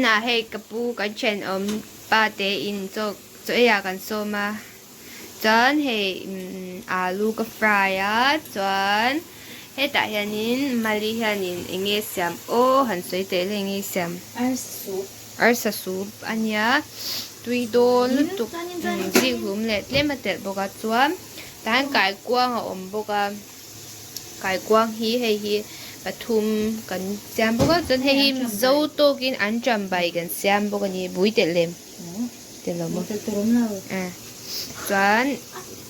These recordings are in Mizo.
Tunah hei ka pu kan thenawm pa te in chaw chaw ei ah kan sawm a chuan hei alu ka fry a chuan hetah hianin mali hianin eng nge siam aw han sawi teh le eng nge siam arsa soup a nia tui dawn lutuk zikhlum leh tlem a telh bawk a chuan tah hian kaikuang a awm bawk a. Kaikuang hi hei hi pathum kan siam bawk a chuan hei hi zo tawkin an ṭambai kan siam bawk a ni bui telh lem telh lo maw chuan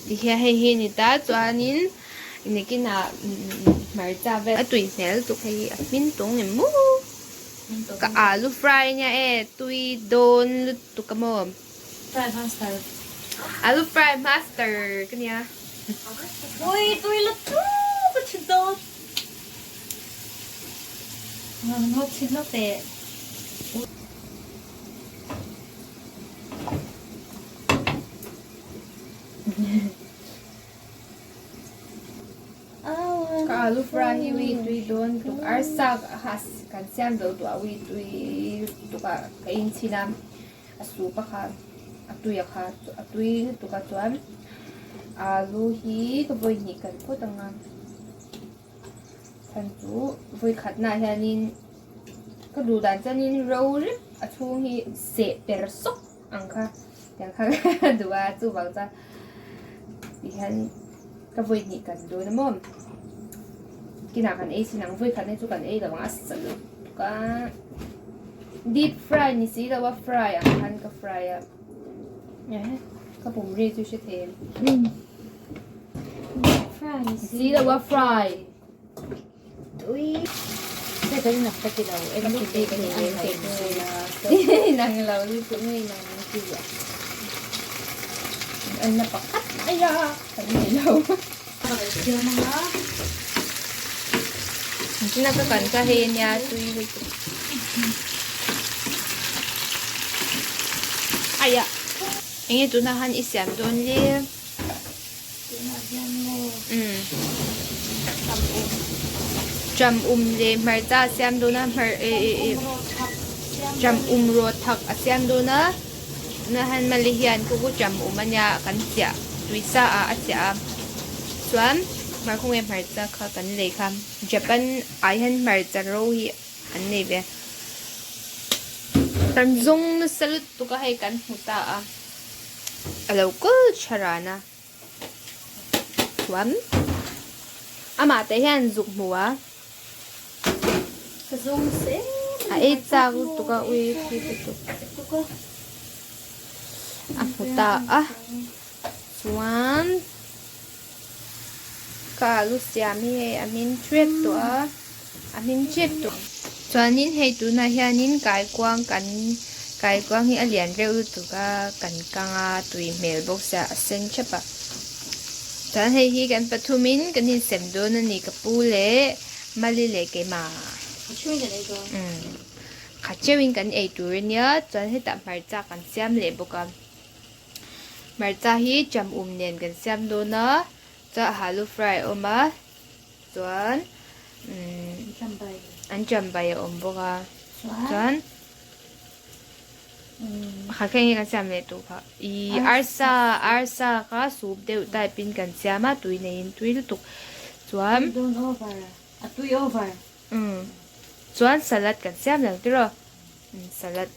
tihian hei hi a ni ta chuanin nakinah hmarcha vel a tui hmel lutuk hei hi a hmin tawng em maw ka alu fry ania e tui dawn lutuk a maw. Fry master. Alu fry master ka nia. Ui tui la tu ka thin to. Ngon ngop thin lo te. Ka alu fry hi ui tui dawn tuk arsa has kan siam zo tu a ui tui tuk a ka in chhin a. A soup a kha a tui a kha a tui lutuk a chuan alu hi ka vawi hnih kan phawt ang a chhan chu vawi khat naah hianin ka duh dan chuanin ro rep a chhung hi seh per sawk ang kha tiang kha ka duh a chuvang chuan tihian ka vawi hnih kan dawn a maw kinah kan ei chin ang vawi khat na chu kan ei lo ang a sa lutuk a. Deep fry ni si lo a fry ang khan ka fry a ehe ka pum ri chu hre thei em Deep fry ni si lo a fry tui se kan nak ka ti lo em ti te kan ang lo nang lo lu tu ngei nang ti a an na pakhat aya kan nei lo Tina ka kan ka hei ania tui lutuk. Aya. Enge tuna han i siam dawn le. Tuna hian maw. Tram um le hmarcha a siam dawn a hmar e e e tram um rawt thak a siam dawn a. Tuna han mali hian kuku tram um ania kan chiah tuisa ah a chiah a. Chuan hmarkhawng e hmarcha kha kan lei kha Japan ah hian hmarcha ro hi an nei ve. Kan zawng nasa lutuk a hei kan hmu ta a a lo kal tha ran a chuan amah te hian zuk hmu a a ei chak lutuk a ui khi lutuk a hmu ta a chuan. Ka alu siam hi hei a hmin tep tawh a a hmin tep tawh chuanin hei tunah hianin kaikuang kan kaikuang hi a lian reuh lutuk a kan kang a tui hmel bawk sia a sen thep a chuan hei hi kan pathumin kan insem dawn a ni ka pu leh mali leh keimah kha cheuhin kan ei tur a nia chuan hetah hmarcha kan siam leh bawk a. Hmarcha hi cham um nen kan siam dawn a chuan alu fry a awm a chuan an chambai a awm bawk a chuan pakhat kha enge kan siam leh tawh kha ihh arsa arsa kha soup deuh type in kan siam a tui neiin tui lutuk chuan chuan salad kan siam lo tiraw salad.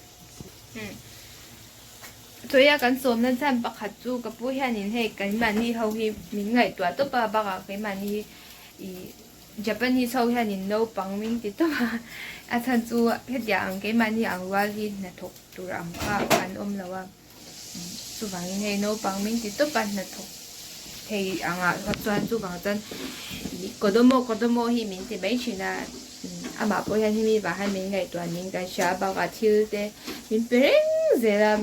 Chawia kan sawmna chhan pakhat chu ka pu hianin hei keimahni ho hi min ngaihtuah tawp a bakah keimahni hi ih Japanese ho hianin naupang min ti tawp a a chhan chu hetiang ang keimahni ang rual hi hnathawk tur ang kha an awm lo a chuvangin hei naupang min ti tawp a hnathawk thei angah kha chuan chuvang chuan ih kodomo kodomo hi min ti mai thin a. Amah pawh hian hemi vah hian min ngaihtuah niin kan hria a bakah thil te min pe reng zel a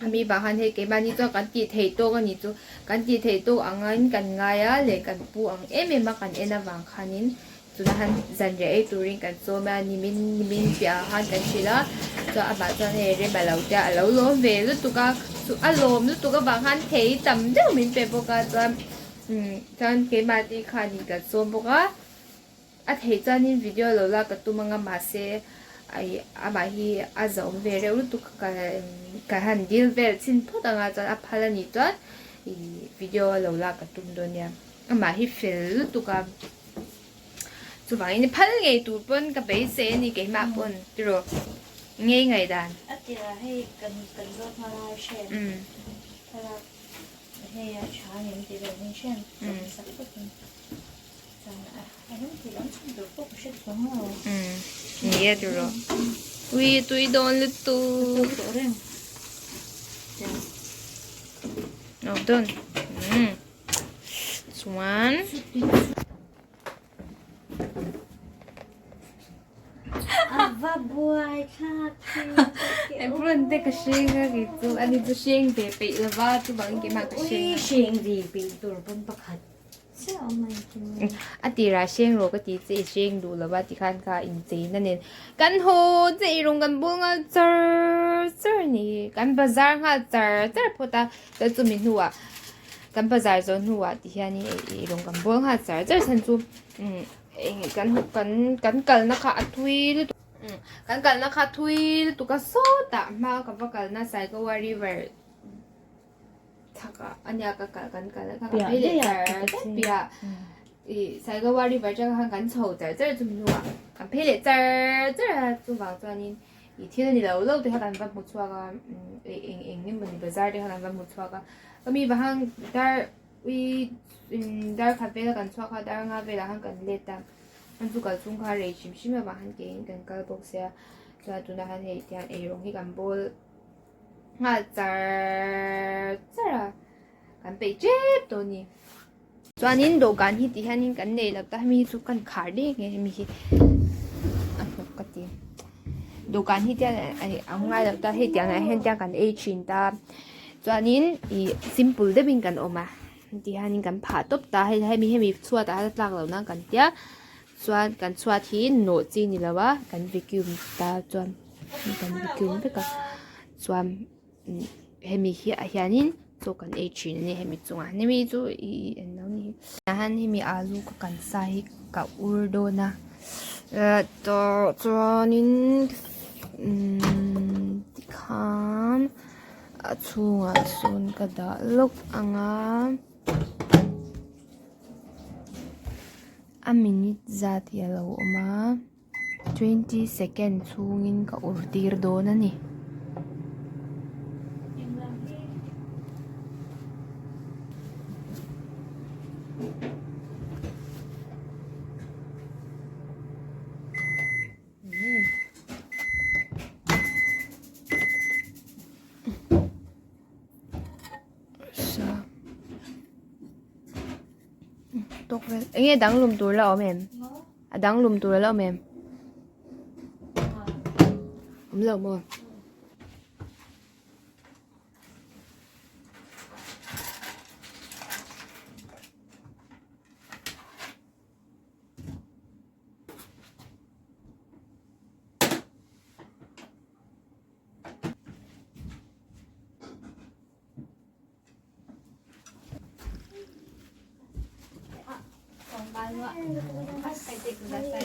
hemi vah hian hei keimahni chuan kan tih theih tawk a ni chu kan tih theih tawk angin kan ngai a leh kan pu ang em em a kan en avang khanin tunah hian zanriah ei turin kan sawm a nimin nimin piahah khan kan hrilh a chuan amah chuan hei rem a lo tia a lo lawm ve lutuk a a lawm lutuk avang khan thei tam deuh min pe bawk a chuan chuan keimahni khanin kan sawm bawk a. A theih chuanin video lo lak ka tum anga mahse Ai amah hi a zawm ve reuh lutuk ka ka han dil vel chhin phawt anga chuan a phal a nih chuan ih video a lo lak ka tum dawn nia amah hi fel lutuk a chuvangin phal ngei tur pawn ka beisei a ni keimah pawn tiraw ngei ngaihdan. A tirah hei kan kan zawt nghal a hriat thlalak hei a tha a ni tih loh in hriat sak vek in. Ni e tiraw. Ui tui dawn lutuk. Oh dawn. Chuan. Ava buai thlak Everyone te ka hreng a kei chu ani chu hreng ve peih lova chuvangin keimah ka hreng a. Ui hreng ve peih tur pawn pakhat. A tirah hreng rawh ka tih che i hreng duh lova tikhan kha incheina nen kan haw che i rawn kan bul nghal char char a ni kan bazar nghal char char phawt a chuan chumi hnuah kan bazar zawh hnuah ti hianin i rawn kan bul nghal char char chhan chu eng kan kan kan kalna kha a thui lutuk kan kalna kha a thui lutuk a sawtah hma ka va kalna Saigawa river. Thakah a nia ka kal kan kal a ka phei leh char char piah ih Saigawa river atang khan kan chho char char chumi hnuah kan phei leh char char a chuvang chuanin ih thil ni lo lo te kha kan va hmu chhuak a eng eng eng emawni bazar te kha kan va hmu chhuak a ka mi vahang dar ui dar khat vela kan chhuak a dar nga velah khan kan let a an chu kal chung kha rei hrim hrim avang khan keiin kan kal bawk sia chuan tunah khan hei tiang eirawng hi kan bawl. Nghal char char a kan peih tep tawh a ni chuanin dawhkan hi ti hianin kan nei lo ta hemi hi chu kan khar dek nge hemi hi a hnawk ka ti dawhkan hi tiang a ngai lo ta hei tiang ah hian tiang kan ei thin ta chuanin ih simple deuhin kan awm a ti hianin kan phah tawp ta hei hemi hemi chhuat ah hian a tlak loh nan kan tia chuan kan chhuat hi nawh chi ni lo a kan vacuum ta chuan. Kan vacuum vek a chuan hemi hi ah hianin chaw kan ei thin a ni hemi chungah hemi chu ih eng lo ni tah hian hemi alu ka kan sa hi ka ur dawn a tawh chuanin umm tikhan a chhungah sawn ka dah lawk ang a a minute zat hi a lo awm a. 20 second chhungin ka ur tir dawn a ni. Enge dang lum tur la awm em? A dang lum tur a la awm em? Awm lo maw? こんばんは。帰ってください。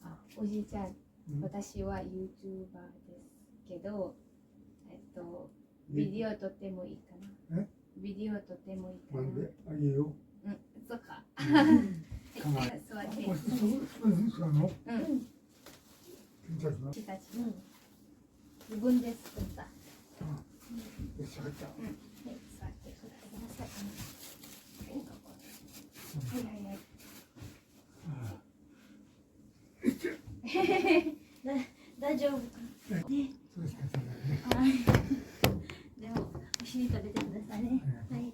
あ、おじいちゃん、私はユーチューバーですけど、えっと、ビデオ撮ってもいいかな。えビデオ撮ってもいいかな。なんであいいよ。うん、そっか。かわいい。座って。あ、そ、そ、そうなのうん。巾着が。私たち。自分で作った。よし、入った。はい、座ってください。はいはいはい。大丈夫か。ね。そうですか、そうね。はい。でも、お尻食べてくださいね。はい。は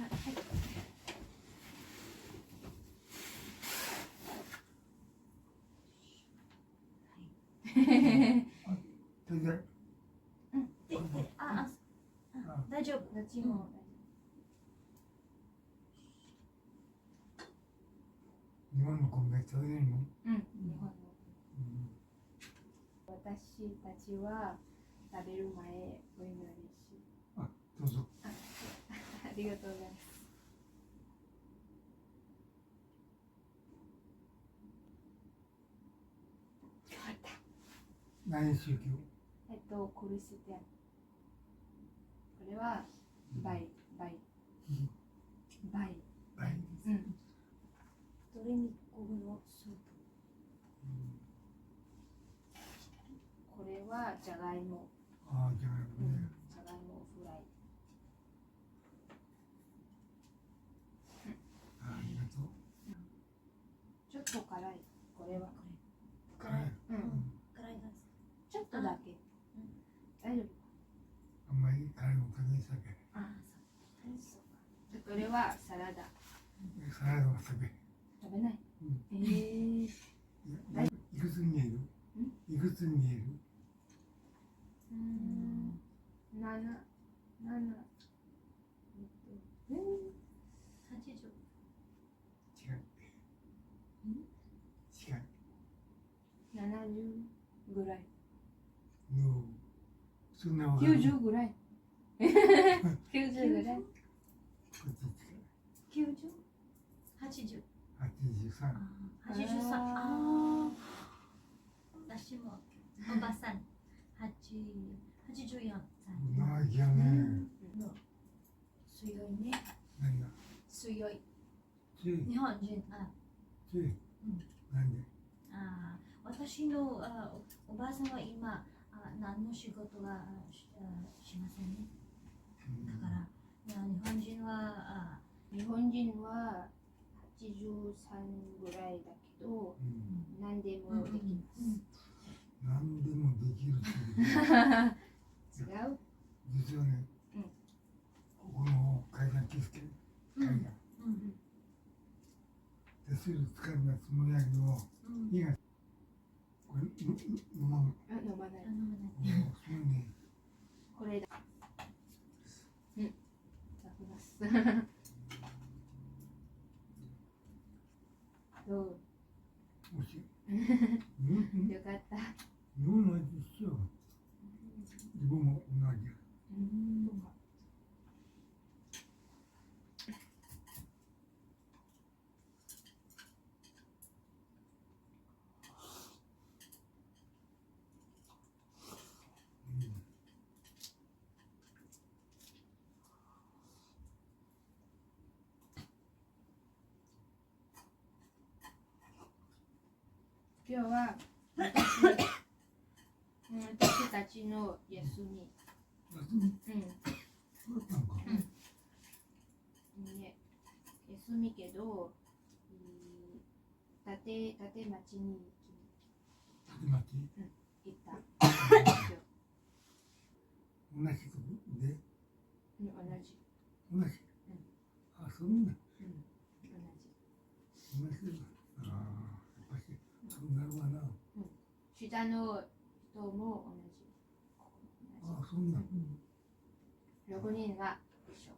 い。全然。で、で、あ、あ、大丈夫。どっちも。日本の米食べれるの？うん、日本の。私たちは食べる前お祈りし。あ、どうぞ。ありがとうございます。何宗教えっと、クリスチャン。これは、バイ、バイ。バイ。はい。うん。鶏肉のスープ。これは、じゃがいも。ああ、じゃがいもね。じゃがいもフライ。あありがとう。ちょっと辛い。これは。辛い。うん。辛いです。ちょっとだけ。大丈夫。あんまり辛いも食べさけ。あ、そう。これはサラダ。サラダは食べ。食べない。うん。ええ。いくつに見える？いくつに見える？七、七。 80。違う。違う。 70ぐらい。の、そんなわかる。 90ぐらい。90ぐらい。こっち近い。 90？ 80。 83。 83。ああ。私もおばさん。84歳。長生きやね。強いね。何が？強い。強い。日本人。あ、強い。うん。なんで？あ、私のおばあさんは今、何の仕事はしませんね。だから日本人は日本人は83ぐらいだけど、何でもできます。何でもできるって違う？実はね、ここの階段気付け階段。手数料使うなつもりだけど、いいがこれ飲まん。あ、飲まない。そうね。これだ。うん。食べます。どう？美味しい。よかった。日本の味一緒。自分も同じ。今日は私たちの休み。休み？うん。そうだったのか。うん。ね、休みけど、立町に立町？うん、行った。同じとこで？うん、同じ。同じ？うん。あ、そんな。うん、同じ。同じ。ああ、やっぱしそうなるわな。うん。下の人も同じ。ああ、そんな。 6人が一緒。し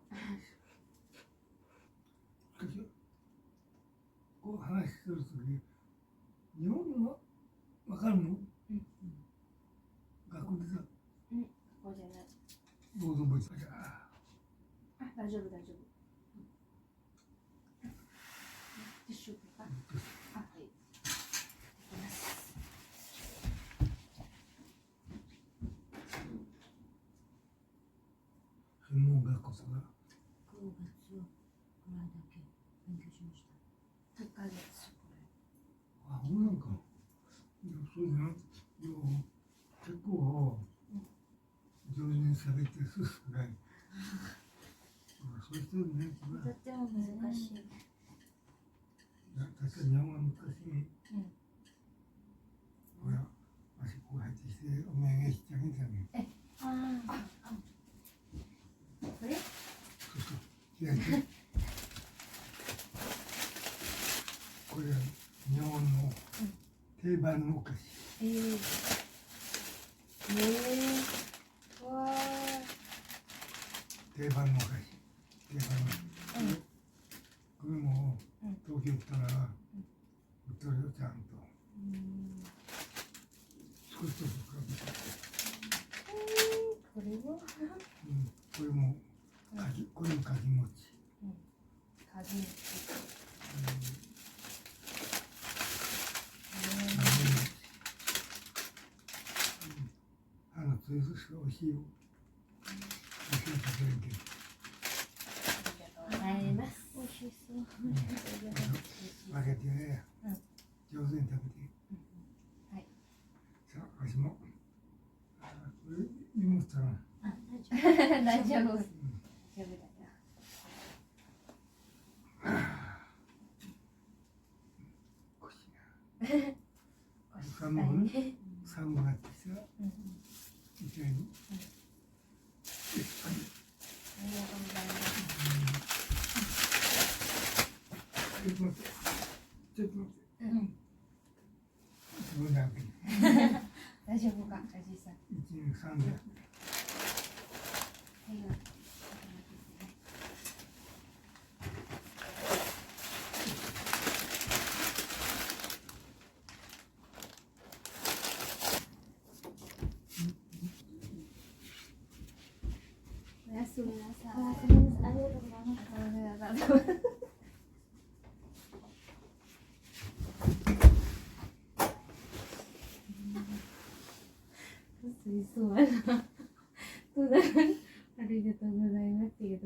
かし、こう話するとき、日本語はわかるの？うん。学校でさ。うん、学校じゃない。どうぞもう一回。あ、大丈夫大丈夫。ティッシュか。あ、はい。いきます。専門学校とか。 5月ぐらいだけ勉強しました。 1ヶ月ぐらい。あ、そうなんか。いや、そうじゃない。いや、結構上手に喋ってすすがい。そうしてるね。とっても難しい。いや、確かに日本語は難しい。うん。ほら、わしこう入ってきてお土産してあげたの。え、ああ、これ？そうそう。開いて。これは日本の定番のお菓子。わー。定番のお菓子。定番の。これも東京行ったら売ってるよ、ちゃんと。作っとくから。これは？うん、これもかき、これもかき餅。うん、かき餅。美味しいよ。美味しい食べれるけど。ございます。美味しそう。分けてね、上手に食べて。はい。さあ、味も。あこれ、荷物だな。あ、大丈夫。大丈夫。大丈夫だよ。美味しいな。寒く、寒くなってきた。みたいに。いっぱい。ありがとうございます。ちょっと待って。ちょっと待って。自分で開ける。大丈夫か、おじいさん。一、二、三で。はいよ。おやすみなさい。おやすみなさい。ありがとうございました。ありがとうございますけど。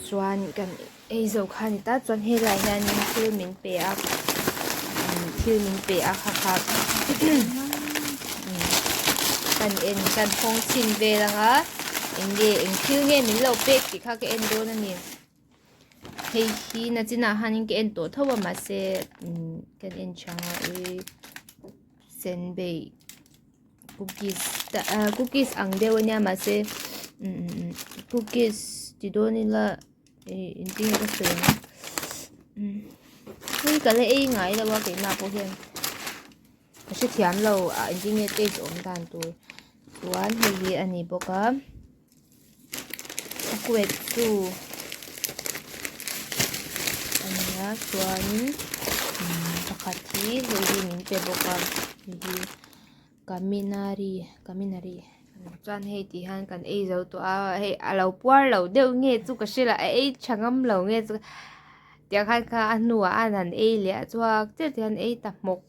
Chuan kan ei zo kha a ni ta chuan helai hianin thil min pe a thil min pe a kha kha kan en kan phawng chhin vel anga eng nge eng thil nge min lo pek tih kha ka en dawn a ni hei hi nachinah hianin ka en tawh tho a mahse kan en chang a ui senbei cookies cookies ang deuh a nia mahse cookies ti dawn ila ih engtin nge ka sawi ang hei ka la ei ngai lo a keimah pawh hian ka hrethiam lo ah engtin nge taste awm dan tur chuan hei hi a ni bawk a a kuet chu a ni a chuanin pakhat hi hei hi min pe bawk a hei hi. Kaminari Kaminari chuan hei tih hian kan ei zo tawh a hei a lo puar lo deuh nge chu ka hre lo a ei tha ngam lo nge chu tiang khan kha a hnuah a han ei leh a chuak chiah te hian ei ta hmawk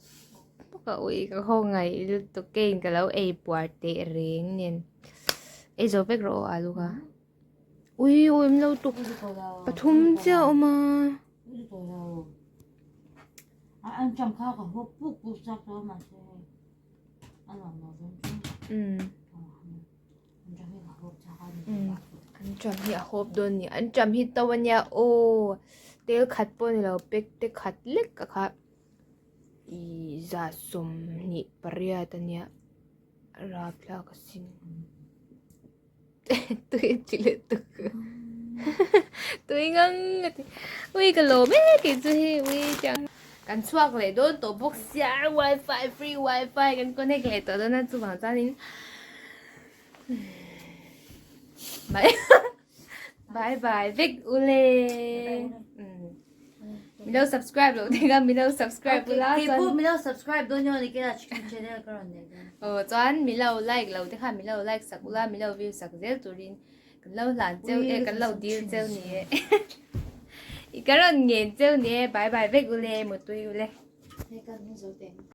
hmawk a ui ka khawngaih lutuk keiin ka lo ei puar teh reng nen ei zo vek rawh aw alu kha ui ui awm lo tuk pathum chiah a awm a. Anṭam hi a hawp dawn a ni anṭam hi to a nia aw tel khat pawh a ni lo pack te khat lek a kha ihh za 28 a nia rapthlak asin tui a ti leh tuk tui ngang a ti ui ka lawm e tih chu hei ui tiang kan chhuak leh dawn tawh bawk sia wifi free wifi kan connect leh tawh dawn a chuvang chuanin bye bye bye vek ule min lo subscribe loh thei kha min lo subscribe ula chuan keipawh min lo subscribe dawn nge ni kela chicken channel ka rawn nei dawn aw chuan min lo like lo te kha min lo like sak ula min lo view sak zel turin kan lo hlan cheu e kan lo dil cheu ni e i ka rawn ngen cheu ni e bye bye vek ule mutui ule hei kan hun zo teh.